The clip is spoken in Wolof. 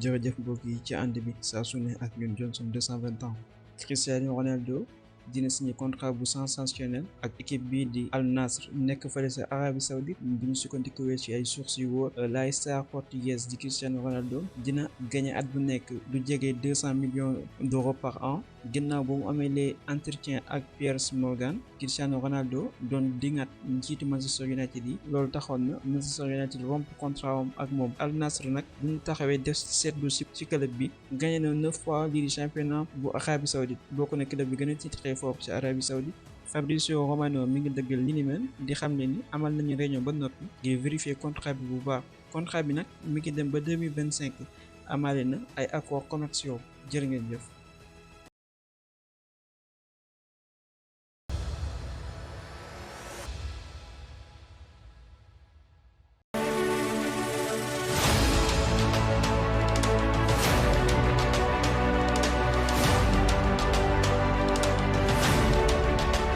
jërëjëf mbokk yi ci ànd bi saa su ne ak ñun Johnson 220 ans. Cristiano Ronaldo dina signé contrat bu sensationnel ak équipe bii di Al Nassr nekk fële sa Arabie Saoudite bu ñu sukkandikuwee ci ay sources yu wóor la star portugaise di Cristiano Ronaldo dina gagné at bu nekk du jege 200 millions d'euros par an ginnaaw ba mu amee les entretiens ak Piers Morgan. Cristiano Ronaldo doon dingat njiitu Manchester United yi loolu taxoon na Manchester United romp contrat am ak moom. Al Nassr nag bu ñu taxawee def seetlu ci club bi gagné na 9 fois lii di championnat bu Arabie Saoudite bokk na club bi gën a titré foofu ci Arabie Saoudite. Fabrizio Romano mi ngi dëggal li ni mel di xam ne ni amal nañu réunion ba noppi ngir vérifier contrat bi bu baax. contrat bi nag mi ngi dem ba 2025 amaale na ay accords commerciaux jërë ngeen jëf.